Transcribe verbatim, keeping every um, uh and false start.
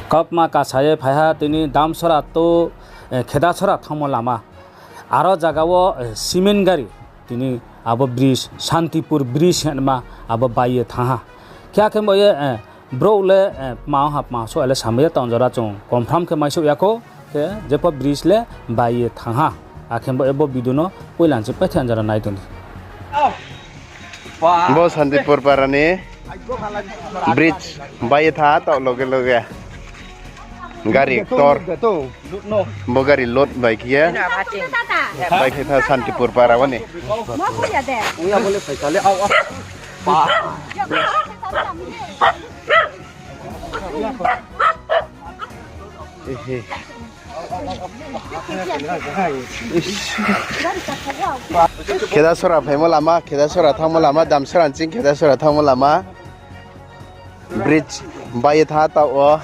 Kautma kasa ye phai ha tini Damsora to, eh, Khedasora thanngmo lama. Aro jaga wo, eh, cement gari tini abo bridge, Santipur bridge hingma abo bai ye thanng ha. Khe akhe bo ye, eh, brouh le, eh, tma ong ha tma souh ya le samai ya, taoh jora chung confirm khe maisouh ya khou, khe jepho bridge le bai ye thanng ha. Akhe bo, bo video no poila nching paithe jora nai tong di. Bo Santipur para ni bridge bai ye thanng ha taoh loge loge. Gari ktor. Bo gari load bai khe ye. Bai khe thanng Santipur para wo ni. Khedasora phaimo lama, Khedasora thanngmo lama, Damsora nching Khedasora thanngmo lama. Bridge bai ye thanng ha taoh wo.